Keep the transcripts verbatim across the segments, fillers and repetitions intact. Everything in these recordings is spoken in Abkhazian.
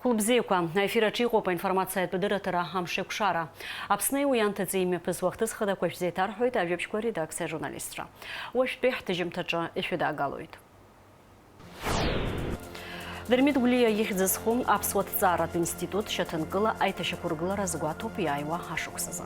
Хәылбзиақәа, аефир аҿы иҟоуп аинформациатә дырраҭара Амшеикәшара. Аԥсни уи анҭыҵи имҩаԥысуа ахҭыс хадақәа шәзеиҭарҳәоит ажәабжьқәа редакциа ажурналистцәа. Уажәтәи ҳҭыжьымҭаҿы ишәыдаагалоит. Дырмит Гәлиа ихьӡ зху Аԥсуа ҭҵааратә институт шьаҭанкыла аиҭашьақәыргылара азгәаҭоуп иааиуа ашықәсазы.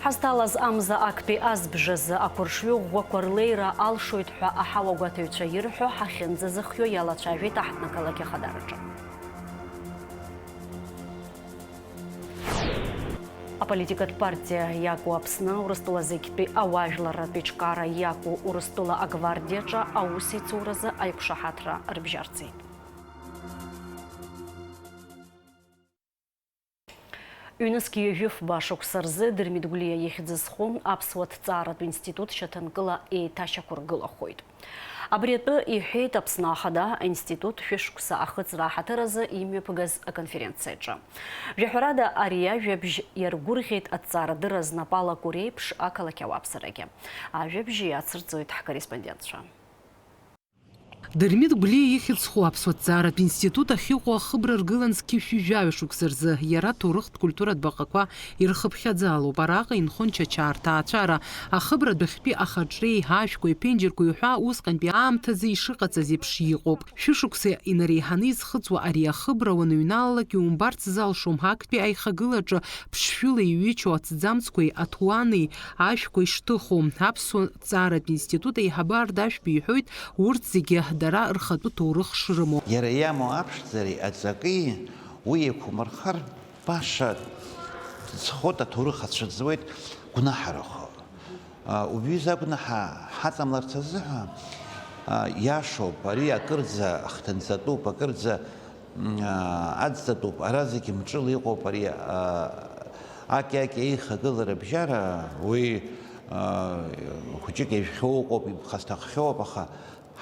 Ҳазҭалаз амза актәи азбжазы ақәыршҩы ӷәӷәақәа рлеира алшоит ҳәа аҳауагәаҭаҩцәа ирҳәо ҳахьынӡазыхио иалацәажәеит аҳҭнықалақь ахадараҿы. Аполитикатә партиа иаку Аԥсны Урыстәыла зегьтәи ауаажәларратә еиҿкаара иаку Урыстәыла агвардиаҿы аусеицуразы аиқәшаҳаҭра рыбжьарҵеит. Ҩнызқь ҩажәи фба шықәса рзы Дырмит Гәлиа ихьӡ зху Аԥсуа ҭҵааратә институт шьаҭанкыла еиҭашьақәыргылахоит. Абри атәы иҳәеит Аԥсны Ахада аинститут шәышықәса ахыҵра аҳаҭыр азы имҩаԥгаз аконференциаҿы. Жәаҳәарада, ари ажәабжь иаргәырӷьеит аҭҵаарадырра знапы алаку реиԥш ақалақь ауааԥсырагьы. Ажәабжь иацырҵоит ҳкорреспондентцәа. Дырмит Гәлиа ихьӡ зху Аԥсуа ҭҵааратә институт ахьыҟоу ахыбра ргылан зқьи жәаҩа шықәса рзы. Иара аҭоурыхтә культуратә баҟақәа ирхыԥхьаӡалоуп. Араҟа инхон Чачаа рҭаацәара, ахыбра адәахьтәи ахаҿреи, ашәқәеи, аԥенџьырқәеи ҳәа усҟантәи аамҭазы ишыҟаҵаз еиԥш иҟоуп. Шәышықәса инареиҳаны изхыҵуа ари ахыбра уаныҩналалак иумбарц залшом, актәи аихагылаҿы ԥшшәыла иҩычоу аҭӡамцқәеи аҭуани ашәқәеи шҭыху. Аԥсуа ҭҵааратә институт аиҳабы Ардашәба иҳәоит, урҭ зегьы дара рхатәы ҭоурых шрымоу. Иара иамоу аԥшӡареи аҵаки уи еиқәмырхар, баша дыӡхоит, аҭоурых ацәыӡуеит, гәнаҳарахоит. А, убри изы агәнаҳа ҳаҵамларц азыҳәа, а, иашоуп, ари акырӡа хҭынҵатәуп, акырӡа, м, а, аӡҵатәуп, ара зегьы мҿыла иҟоуп, ари, а, аки-аки еихагылара бжьара, уи, а, хәыҷык ижәхьоу ыҟоуп, иԥхасҭаххьоуп, аха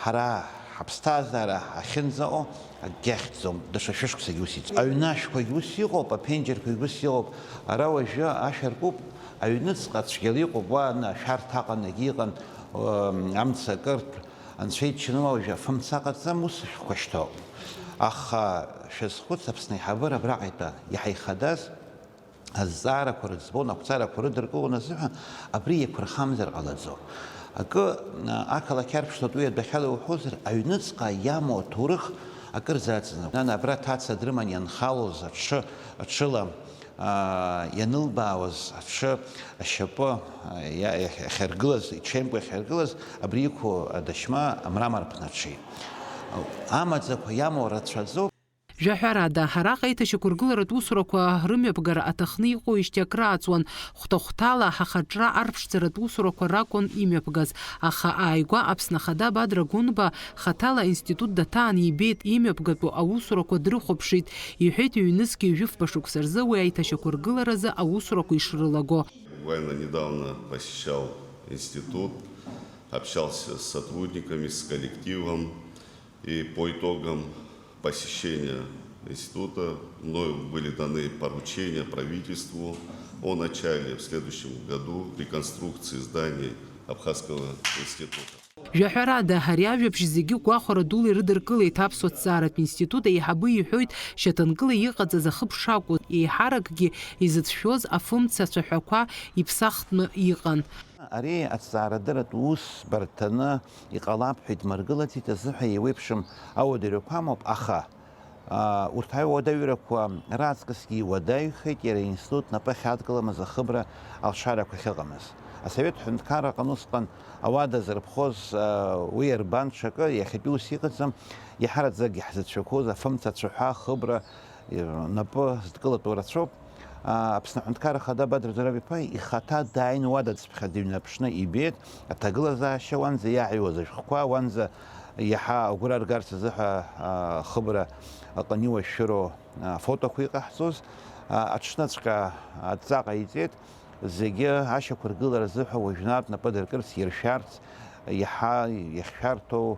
ҳара ҳаԥсҭазаара ахьынӡаҟоу акгьы ахьӡом, даҽа шәышықәсагьы ус иҵ-, аҩны ашәқәагьы ус иҟоуп, аԥенџьырқәагьы ус иҟоуп. Ара уажәы ашәа ркуп, аҩныҵҟа цәгьала иҟоуп, уа аны ашәарҭа аҟан егьыҟан, ы, амца акыртә анцәа иччаны уа уажәы афымца ҟарҵам, ус ашәҟәқәа шьҭоуп. Аха шәазхәыц, Аԥсны аиҳабыра абраҟа итәа, иаҳа ихадаз, азҵаарақәа рыӡбон, ақәҵарақәа рыдыркылон азыҳәан абри иақәырхамзар ҟалаӡом. Акы, а, ақалақь арԥшӡоит, уи адәахьала иуҳәозар, аҩныҵҟа иамоу аҭоурых акыр заҵанакуеит. Нана, абра аҭаца дрыман ианхалоз, аҽы, аҽыла, а, ианылбаауаз, аҽы ашьапы, а, иа-, иахь-, иахьаргылаз, иҽеимкәа иахьаргылаз, абри иқәу адашьма амрамор ԥнаҽит. Амаӡақәа иамоу рацәаӡоуп. Жәаҳәарада, араҟа аиҭашьақәыргыларатә усурақәа рымҩаԥгара аҭахны иҟоуижьҭеи акрааҵуан, хәҭа-хәҭала ҳахаҿра арԥшӡаратә усурақәа ракәын имҩаԥгаз, аха ааигәа Аԥсны Ахада Бадра Гәынба хаҭала аинститут даҭаан ибеит, имҩаԥгатәу аусурақәа дрыхәаԥшит, иҳәеит, ҩнызқь ҩажәи фба шықәса рзы уи аиҭашьақәыргыларазы аусурақәа ишрылаго. Буквально недавно посещал институт, общался с сотрудниками, с коллективом. И по итогам посещения института мною были даны поручения правительству о начале в следующем году реконструкции зданий Абхазского института. Жәаҳәарада, ари ажәабжь зегьы гәахәара дула ирыдыркылеит Аԥсуа ҭҵааратә институт аиҳабы иҳәоит, шьаҭанкыла иҟаҵаз ахыб шакәу, еиҳаракгьы изыцәшәоз афымца ацәаҳәақәа иԥсахтәны иҟан. Ари аҭҵаарадырратә ус барҭаны иҟалап ҳәа идмыргылаӡеит азыҳәа еиуеиԥшым ауадаҩрақәа амоуп, аха, аа, урҭ ауадаҩрақәа раҵкысгьы иуадаҩхеит иара аинститут напы ахьадкыламыз ахыбра алшарақәа ахьыҟамыз. Асовет ҳәынҭқарра аҟны усҟан ауада зырԥхоз, аа, уи арбан ҽакы, иахьатәи ус иҟаӡам, иаҳараӡак иаҳзацәақәоз афымца ацәаҳәа ахыбра напы зыдкылатәу рацәоуп. Аԥсны Аҳәынҭқарра Ахада Бадра Зураб-иԥа ихаҭа дааины уа дацԥхьаӡа иҩнаԥшны ибеит, аҭагылазаашьа уанӡа иааиуаз ашәҟәқәа, уанӡа иаҳа агәра ргарц азыҳәа, а, ахыбра аҟны иуашәшәыроу, а, афотоқәа иҟаҳҵоз, а, аҽныҵәҟьа адҵа ҟаиҵеит. Зегьы ашьақәыргылара азыҳәа уажәнатә напы адыркырц, иршәарц, иаҳа иахьшәарҭоу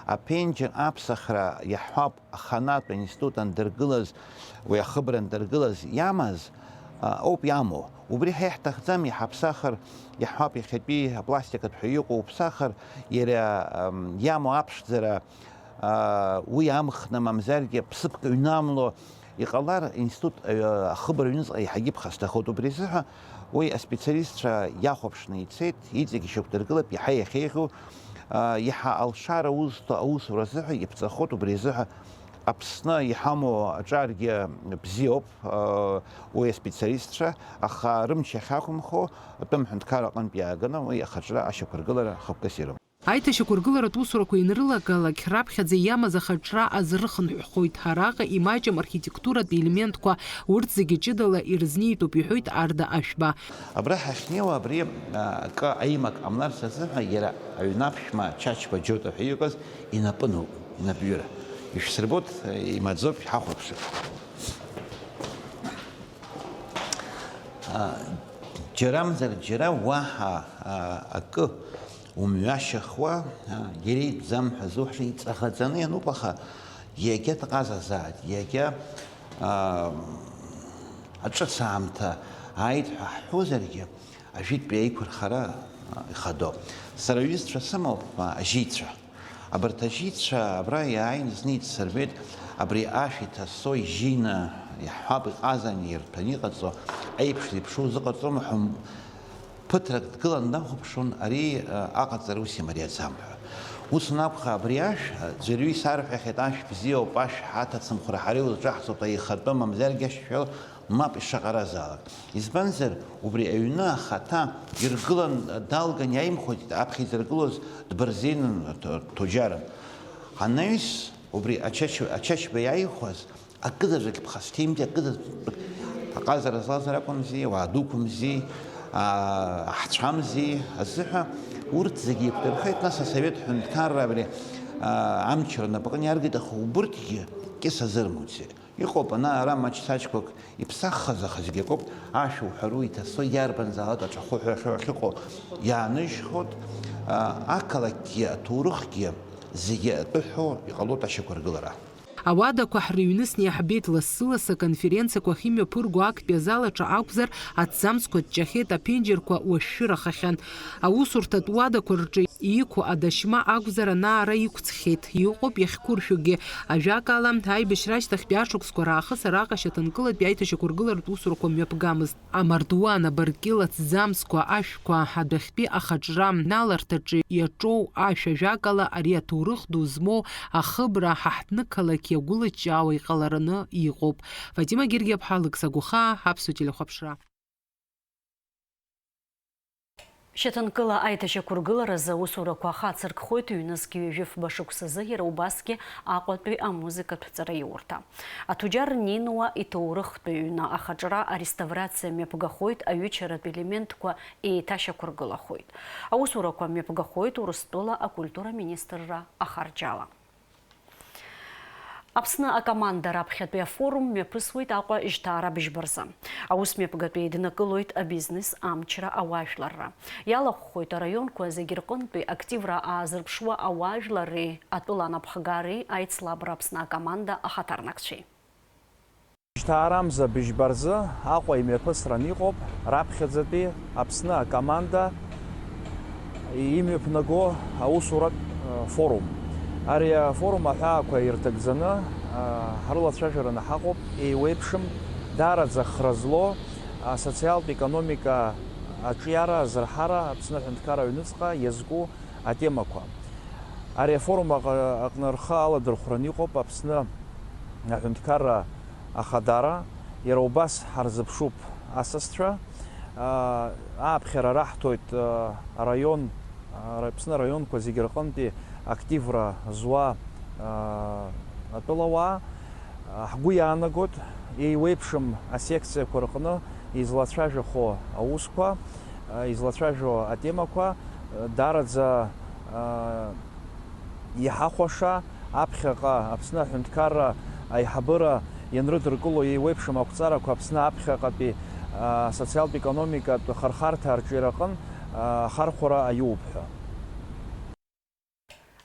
аԥенџьыр аԥсахра иаҳҳәап, аханатә аинститут андыргылаз, уи ахыбра андыргылаз иамаз, а, ауп иамоу. Убри ҳа иаҳҭахӡам, иҳаԥсахыр, иаҳҳәап, иахьатәи апластикатә ҳәа иҟоу уԥсахыр, иара, ам, иамоу аԥшӡара, а, уи амхны, мамзаргьы ԥсыԥк ҩнамло иҟалар, институт, а, ахыбра аҩныҵҟа еиҳагьы ԥхасҭахоит. Убри азыҳәа уи аспециалистцәа иахәаԥшны ицеит, иҵегь ишьақәдыргылап, иаҳа иахьеиӷьу, а, иаҳа алшара узҭо аусура азыҳәа иԥҵахоит. Убри азыҳәа Аԥсны иҳамоу аҿаргьы бзиоуп, уи аспециалистцәа, аха рымч иахьақәымхо атәым ҳәынҭқарра аҟынтә иааганы уи ахаҿра ашьақәыргылара хықәкыс ирымоуп. Аиҭашьақәыргыларатә усурақәа ианрылагалак, раԥхьаӡа иамаз ахаҿра азрыхынҳәхоит, араҟа имаҷым архитектуратә елементқәа, урҭ зегьы ҷыдала ирызнеитәуп, иҳәоит Арда Ашәба. Абра ҳахьнеиуа абри, а, акы аимак ҟамларц азыҳәа иара аҩнаԥшәма Чачба Џьота ҳәа иҟаз инапы ануп, инапҩыра. Ишәсырбоит, имаӡоуп, шәҳахәаԥшыр. А, џьарамзар џьара уаҳа, а, акы умҩашьахуа, а, иара итәӡам ҳәа зуҳәа иҵаӷаҵаны иануп, аха иагьа дҟазазааит, иагьа, а, аҿыц аамҭа ааит ҳәа ҳҳәозаргьы, ажәытәтәи аиқәырхара, а, ихадоуп. Сара ҩызцәа сымоуп, а, ажьицәа. Абарҭ ажьицәа абра иааины зны исырбеит, абри ашә иҭассо ижьины, иаҳҳәап, иҟазан ирҭәаны иҟаҵо, аиԥш зеиԥшу зыҟаҵом ҳәа, ԥыҭрак дгылан днахәаԥшуан, ари, а, аҟаҵара ус имариаӡам ҳәа. Ус анакәха, абри ашә, а, ӡәырҩы исарҳәахьеит, ашә бзиоуп, ашә ҳаҭацымхәра ҳара иузҿаҳҵоит, аихатәы, мамзаргьы ашәшәала, мап ишаҟаразаалак. Избанзар, убри аҩны ахаҭа иргылан, далган иааимхәеит, аԥхьа изыргылоз дбырзеинын, ҭо-, ҭоџьаран. Анаҩс, убри Ачач-, Ачачба иааихәаз, акызаҵәык ԥхасҭеимҭеи, акызаҵәык аҟазара злазар акәымзи, ауаа дуқәамзи, аа, аҳцәамзи азыҳәа, урҭ зегьы еиқәдырхеит, нас асовет ҳәынҭқарра абри, аа, амчра напаҟны иаргеит, аха убырҭгьы кьыс азырмуцеит. Иҟоуп, ана-ара маҷ-саҷқәак иԥсаххаз, аха зегь акоуп, ашәа уҳәару иҭасо, иарбанзаалак аҿахәы ҳәа ахьыҟоу иааныжьхоит, а, ақалақьгьы, аҭоурыхгьы зегьы атәы ҳәо иҟалоит ашьақәыргылара. Ауадақәа ҳрыҩнысны иаҳбеит, лассы-лассы аконференциақәа ахьымҩаԥырго актәи азал аҿы акәзар, аҭӡамцқәа ҷҷахьеит, аԥенџьырқәа уашәшәырахахьан. Аусурҭатә уадақәа рҿы иқәу адашьма акәзар, ана-ара иқәҵхьеит, иҟоуп иахьқәыршәугьы. Ажәакала, аибашьра ашьҭахьтәи ашықәсқәа раахыс араҟа шьаҭанкылатәи аиҭашьақәыргыларатә усурақәа мҩаԥгамызт. Амардуан, абаркьыл, аҭӡамцқәа, ашәқәа, адәахьтәи ахаҿра, наларҭаҿы иаҿоу ашә, ажәакала, ари аҭоурых ду змоу ахыбра ҳа ҳҭнықалақь иагәылыҷҷаауа иҟалараны иҟоуп. Фатима Гергиаԥҳа, Алықьса Гәахаа, Аԥсуа телехәаԥшра. Шьаҭанкыла аиҭашьақәыргыларазы аусурақәа хацыркхоит, ҩнызқь ҩажәи фба шықәсазы иара убасгьы Аҟәатәи амузыкатә ҵараиурҭа. Аҭуџьар Нинуа иҭоурыхтә ҩны ахаҿра ареставрациа мҩаԥгахоит, аҩычаратә елементқәа еиҭашьақәыргылахоит. Аусурақәа мҩаԥгахоит Урыстәыла акультура министрра ахарџьала. Аԥсны акоманда раԥхьатәи афорум мҩаԥысуеит Аҟәа Жьҭаара быжьба рзы. Аус мҩаԥгатәи еиднакылоит абизнес, амчра, ауаажәларра. Иалахәхоит араионқәа зегьы рҟынтәи активра аазырԥшуа ауаажәларреи атәыла анапхгареи аицлабра Аԥсны акоманда ахаҭарнакцәеи. Жьҭаарамза быжьба рзы Аҟәа имҩаԥысран иҟоуп раԥхьаӡатәи Аԥсны акоманда имҩаԥнаго аусуратә, э, форум. Ари афорум аҳәаақәа ирҭагӡаны, э, ҳрылацәажәараны ҳаҟоуп, еиуеиԥшым, даараӡа хра злоу, асоциалтә економика аҿиара, азырҳара Аԥсны аҳәынҭқарра аҩныҵҟа иазку атемақәа. Ари афорум аҟ-, аҟны рхы аладырхәран иҟоуп Аԥсны аҳәынҭқарра ахадара, иара убас ҳарзыԥшуп асасцәа. Аа, ааԥхьара раҳҭоит, аа, араион, аа, Аԥсны араионқәа зегьы рҟынтәи активра зуа, аа, атәылауаа. Ҳгәы иаанагоит, еиуеиԥшым асекциақәа рҟны излацәажәахо аусқәа, излацәажәо атемақәа, даараӡа иҳахәаша, аԥхьаҟа Аԥсны аҳәынҭқарра аиҳабыра ианрыдыркыло еиуеиԥшым ақәҵарақәа Аԥсны аԥхьаҟатәи асоциалтә економикатә хырхарҭа арҿиараҟын ахархәара аиуп ҳәа.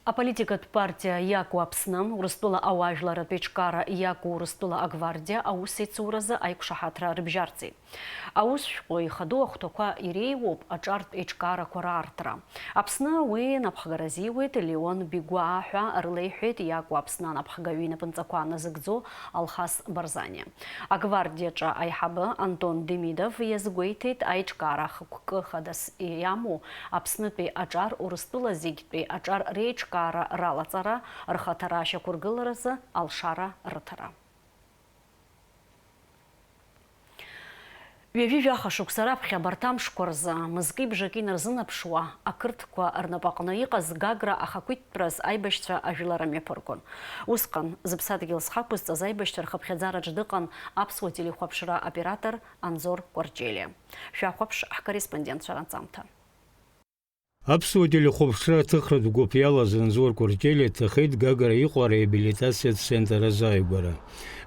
Аполитикатә партиа Иаку Аԥсны, Урыстәыла ауаажәларратә еиҿкаара Иаку Урыстәыла агвардиа аусеицуразы аиқәшаҳаҭра рыбжьарҵеит. Аус шәҟәы ихадоу ахәҭақәа иреиуоуп аҿартә еиҿкаарақәа раартра. Аԥсны уи напхгара азиуеит Леон Бигәаа ҳәа рылеиҳәеит Иаку Аԥсны анапхгаҩы инапынҵақәа назыгӡо Алхас Барзаниа. Агвардиаҿы аиҳабы Антон Демидов иазгәеиҭеит, аиҿкаара ахықәкы хадас иамоу Аԥснытәи аҿар Урыстәыла зегьтәи аҿар реиҿкаара ралаҵара, рхаҭара ашьақәыргыларазы алшара рыҭара. Ҩажәи жәаха шықәса раԥхьа абарҭ амшқәа рзы, мызки бжаки инарзынаԥшуа, ақырҭқәа рнапаҟны иҟаз Гагра ахақәиҭтәраз аибашьцәа ажәылара мҩаԥыргон. Усҟан, зыԥсадгьыл зхақәызҵаз аибашьцәа рхыԥхьаӡараҿ дыҟан аԥсуа телехәаԥшра оператор Анзор Кәарҷелиа. Шәахәаԥш ҳкорреспондентцәа ранҵамҭа. Аԥсуа телехәаԥшра аҭыхратә гәыԥ иалаз Анзор Кәарҷелиа дҭахеит Гагра иҟоу ареабилитациатә центр азааигәара.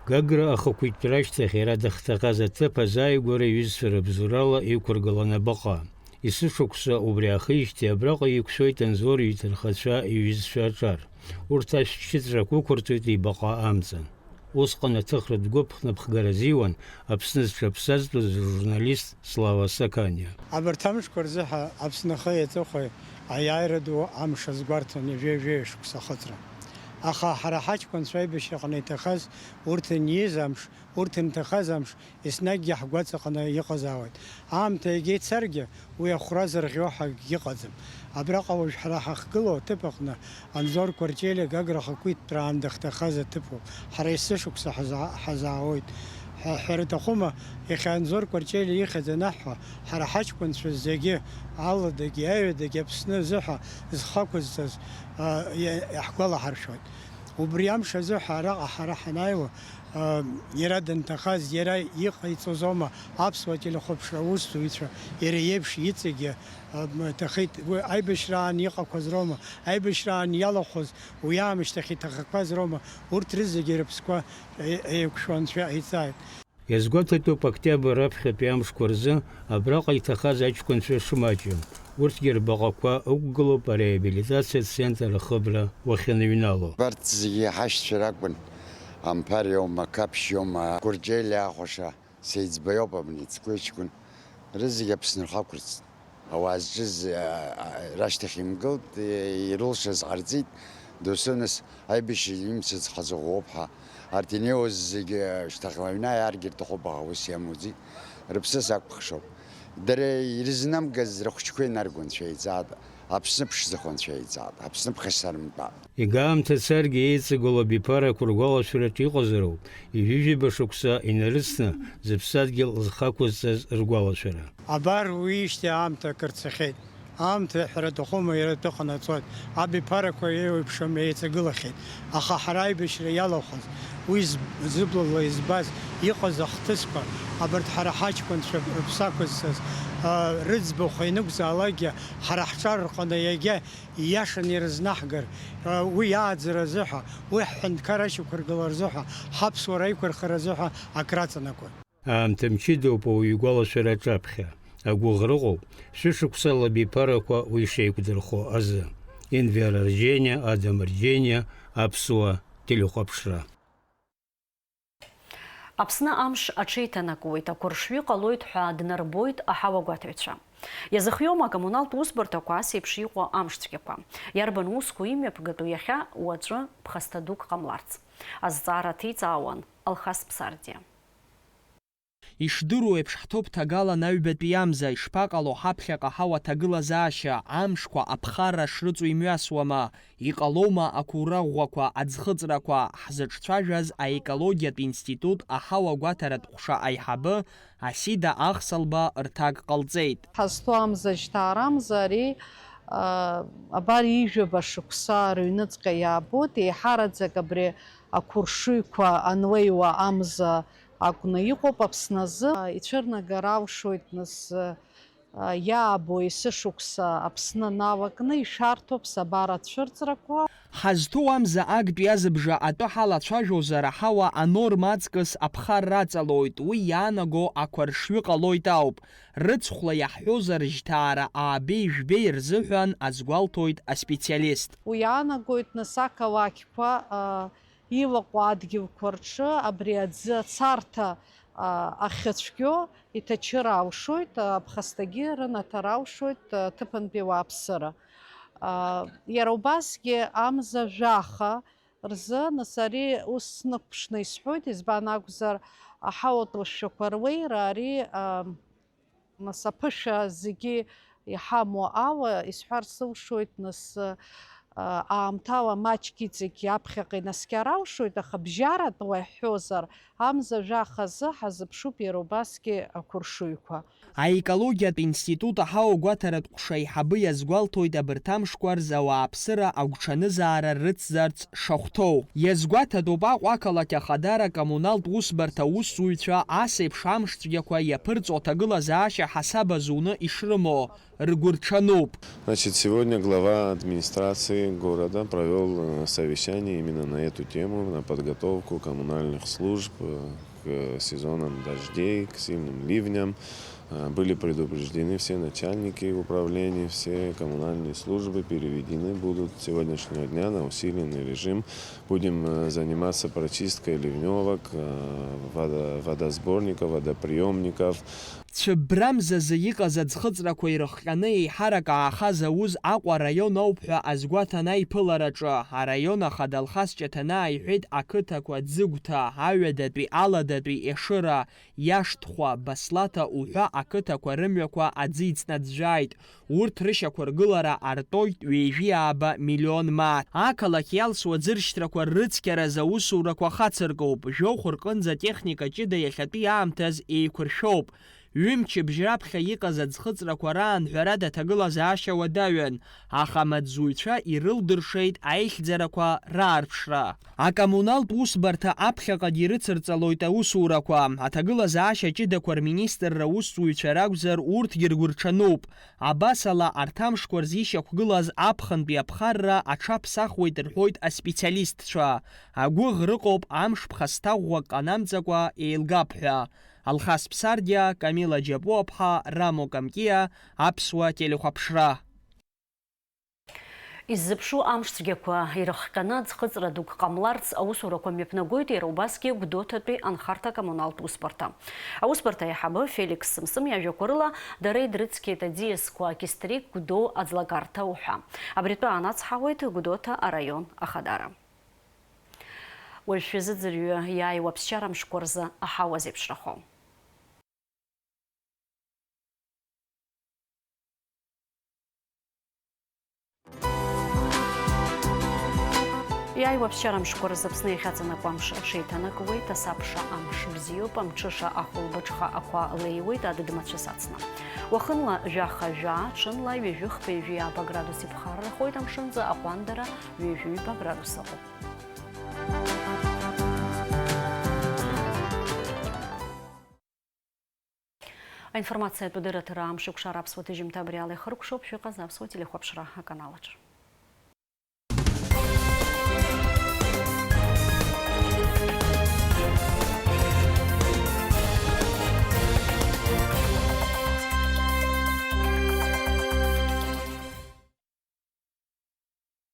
Гагра ахақәиҭтәра ашьҭахь иара дахьҭахаз аҭыԥ азааигәара иҩызцәа рыбзоурала иқәыргылан абаҟа. Есышықәса убри аахижьҭеи абраҟа иқәшәоит Анзор иҭынхацәа иҩызцәа аҿар. Урҭ ашәҭшьыҵәрақәа ықәырҵоит ибаҟа амҵан. Усҟан аҭыхратә гәыԥ напхгара азиуан Аԥсны зҽаԥсазтәыз ажурналист Слава Саканиа. Абарҭ амшқәа рзы ҳа Аԥсны ахи аҵыхәеи аиааира ду амш азгәарҭон ҩажәи жәаҩа шықәса ахыҵра. Аха ҳара ҳаҷкәынцәа аибашьраҟны иҭахаз, урҭ аниз амш, урҭ анҭахаз амш, еснагьгьы ҳгәаҵаҟны иҟазаауеит. Аамҭа егьа ицаргьы, уи ахәра зырӷьо ҳәа акгьы ыҟаӡам. Абраҟа уажә ҳара ҳахьгылоу аҭыԥ аҟны Анзор Кәарҷелиа Гагра ахақәиҭтәраан дахьҭахаз аҭыԥоуп. Ҳара есышықәса ҳазаа-, ҳазаауеит. Ҳәа, ҳәара аҭахума, иахьа Анзор Кәарҷелиа ихьӡ анаҳҳәа, ҳара ҳаҷкәынцәа зегьы, аладагьы, аҩадагьы Аԥсны азыҳәа зхы ақәызҵаз, а, иа-, иаҳгәалаҳаршәоит. Убри амш азыҳәа араҟа ҳара ҳанааиуа, а, иара данҭахаз, иара иҟаиҵоз аума аԥсуа телехәаԥшра аусзуҩцәа, иара иеиԥш иҵегьы, а, м-, ҭахеит. Уи аибашьраан иҟақәаз роума, аибашьраан иалахәыз, уи аамышьҭахь иҭахақәаз роума, урҭ рызегьы рыԥсқәа е-, еиқәшәо анцәа иҟаиҵааит. Иазгәаҭатәуп октиабр раԥхьатәи амшқәа рзы абраҟа иҭахаз аҷкәынцәа шымаҷым. Урҭгьы рбаҟақәа ықәгылоуп ареабилитациатә центр ахыбра уахьаныҩнало. Абарҭ зегьы ҳашьцәа ракәын, Амԥар иоума, Қаԥшь иоума, Кәарҷелиа ахәаша, Сеиҵба иоуп абни ицгәы иҷкәын, рызегьы Аԥсны рхы ақәырҵт. Ауаа зҿыз, а, а, рашьҭахь имгылт, и-, ирылшаз ҟарҵеит, доусы нас аибашьра имцац ҳазыӷәӷәоуп ҳәа. Арҭ инеиуаз зегьы шьҭахьла аҩны ааиааргьы рҭахуп, аха ус иамуӡеит, рыԥсы сакәыхшоуп. Дара ирызнамгаз рыхәыҷқәа инаргон цәеиҵаат, Аԥсны ԥшӡахо анцәа иҵаат, Аԥсны ԥхасармтәа. Ига аамҭа царгьы еиҵагылоу абиԥарақәа ргәалашәараҿ иҟазароуп, ҩажәижәаба шықәса инарыцны зыԥсадгьыл зхы ақәызҵаз ргәалашәара. Абар уиижьҭеи аамҭа акыр цахьеит. Аамҭа ҳәара аҭахума, иара атәы ҟанаҵоит. Абиԥарақәа еиуеиԥшым еиҵагылахьеит. Аха ҳара аибашьра иалахәыз, уи з-, зыблала избаз, иҟаз ахҭысқәа, абарҭ ҳара ҳаҷкәынцәа рыԥсы ақәызҵаз, а, рыӡбахә ианықәзаалакгьы, ҳара ҳҿар рҟны иагьа ииашаны ирызнаҳгар, уи ааӡара азыҳәа, уи ҳҳәынҭқар ашьақәыргылара азыҳәа, ҳаԥсуара аиқәырхара азыҳәа акраҵанакуеит. Аамҭа мчыдоуп ауаҩы игәалашәара аҿаԥхьа. Агәыӷра ыҟоуп, шәышықәсала абиԥарақәа уи шеиқәдырхо азы. Енвер Арџьениа, Адам Арџьениа, Аԥсуа телехәаԥшра. Аԥсны амш аҽеиҭанакуеит, ақәыршҩы ҟалоит ҳәа днарбоит аҳауагәаҭаҩцәа. Иазыхиоума акоммуналтә усбарҭақәа ас еиԥш иҟоу амш цәгьақәа? Иарбан усқәоу имҩаԥгатәу иахьа, уаҵәы ԥхасҭа дук ҟамларц? Азҵаара ҭеиҵаауан Алхас Ԥсардиа. Ишдыру еиԥш, ҳҭоуп ҭагалан аҩбатәи амза, ишԥаҟало ҳаԥхьаҟа ҳауа ҭагылазаашьа, амшқәа аԥхарра шрыҵоу имҩасуама? Иҟалома ақәура ӷәӷәақәа, аӡхыҵрақәа? Ҳзыҿцәажәаз аекологиатә институт аҳауагәаҭаратә ҟәша аиҳабы Асида Ахсалба рҭак ҟалҵеит. Ҳазҭоу амза жьҭаарамза ари, а, абар ижәаба шықәса рыҩныҵҟа иаабоит, еиҳараӡак абри ақәыршыҩқәа анлеиуа амза акәны иҟоуп Аԥсны азы. Ицәырнагар алшоит нас, Иаабо есышықәса Аԥсны налакны ишәарҭоуп сабара цәырҵрақәа. Ҳазҭоу амза актәи азыбжа атәы ҳалацәажәозар, аҳауа анорма аҵкыс аԥхарра аҵалоит, уи иаанаго ақәаршҩы ҟалоит ауп. Рыцхәла иаҳҳәозар, жьҭаара аабеи жәбеи рзыҳәан, азгәалҭоит аспециалист. Уи иаанагоит, нас, ақалақьқәа, а, илаҟәуа адгьылқәа рҿы абри аӡы ацарҭа, а, ахьыцәгьоу иҭачыр алшоит, а, ԥхасҭагьы рынаҭар алшоит, а, ҭыԥантәи ауааԥсыра. А, иара убасгьы амза жәаха рзы, нас, ари ус снықәԥшны исҳәоит, избан акәзар, аҳауатә лшәақәа руеира ари, а, Нас аԥышәа зегьы иҳамоу ала исҳәар сылшоит, нас, аамҭала маҷк иҵегь аԥхьаҟа инаскьар алшоит, аха бжьаратәла иаҳҳәозар, амза жәаха азы ҳазыԥшуп иара убасгьы ақәыршыҩқәа. Аекологиатә институт аҳауагәаҭаратә ҟәша аиҳабы иазгәалҭоит абарҭ амшқәа рзы ауааԥсыра агәҽанызаара рыцзарц шахәҭоу. Иазгәаҭатәуп Аҟәа ақалақь ахадара акоммуналтә усбарҭа аусзуҩцәа ас еиԥш амш цәгьақәа иаԥырҵо аҭагылазаашьа ҳасаб азуны ишрымоу ргәырҽануп. Значит, сегодня глава администрации города провёл, э, совещание именно на эту тему, на подготовку коммунальных служб, э, к сезонам дождей, к сильным ливням. Э, были предупреждены все начальники управлений, все коммунальные службы переведены будут с сегодняшнего дня на усиленный режим. Будем, э, заниматься прочисткой ливнёвок, э, водо-, водосборников, водоприёмников. Цәыббра мзазы иҟаз аӡхыҵрақәа ирыхҟьаны еиҳарак аахаз ауз Аҟәа араион ауп ҳәа азгәаҭан аиԥылараҿы. Араион ахада Алхас Ҷаҭанаа иҳәеит, ақыҭақәа Ӡыгәҭа, Аҩадатәи, Аладатәи, Ешыра, Иашҭхәа, Баслаҭа уҳәа ақыҭақәа рымҩақәа аӡы иҵнаӡәӡәааит. Урҭ рышьақәыргылара артоит ҩажәи ааба миллион мааҭ. Ақалақь иалсуа аӡыршьҭрақәа ррыцқьаразы аусурақәа хацыркуп. Жәохә рҟынӡа атехника ҷыда иахьатәи аамҭаз еиқәыршәоуп. Ҩымчыбжь раԥхьа иҟаз аӡхыҵрақәа раан ҳәарада аҭагылазаашьа уадаҩын, аха амаҵзуҩцәа ирылдыршеит аихьӡарақәа раарԥшра. Акоммуналтә усбарҭа аԥхьаҟагьы ирыцырҵалоит аусурақәа. Аҭагылазаашьа ҷыдақәа рминистрра аусзуҩцәа ракәзар, урҭгьы ргәырҽануп. Абасала, арҭ амшқәа рзы ишьақәгылаз аԥхынтәи аԥхарра аҽаԥсахуеит рҳәоит аспециалистцәа. Агәыӷра ыҟоуп амш ԥхасҭа ӷәӷәак ҟанамҵакәа еилгап ҳәа. Алхас Ԥсардиа, Камила Џьапуаԥҳа, Рамо Камкиа, Аԥсуа телехәаԥшра. Иззыԥшу амш цәгьақәа ирыхҟьаны аӡхыҵра дук ҟамларц аусурақәа мҩаԥнагоит иара убасгьы Гәдоуҭатәи анхарҭа-коммуналтә усбарҭа. Аусбарҭа аиҳабы Феликс Сымсым иажәақәа рыла, дара идрыцқьеит аӡиасқәа Кьыстрик, Гәдоу, Аӡлагарҭа уҳәа. Абри атәы аанацҳауеит Гәдоуҭа араион ахадара. Уажә шәазыӡырҩы иааиуа аԥсшьара мшқәа рзы аҳауа зеиԥшрахо. Иааиуа аԥсшьара мшқәа рзы Аԥсны иахьаҵанакуа амш аҽеиҭанакуеит, асабша амш бзиоуп, амҽыша ахәылбыҽха ақәа леиуеит, адыд-мацәыс ацны. Уахынла жәаха жәаа, ҽынла ҩажәи хԥа, ҩажәи ааба градус иԥхаррахоит, амшынӡы аҟәандара ҩажәи ҩба градус ыҟоуп. Аинформациатә дырраҭара амшеикәшара аԥсуа ҭыжьымҭа абри ала ихыркәшоуп, шәыҟаз аԥсуа телехәаԥшра аканалаҿ.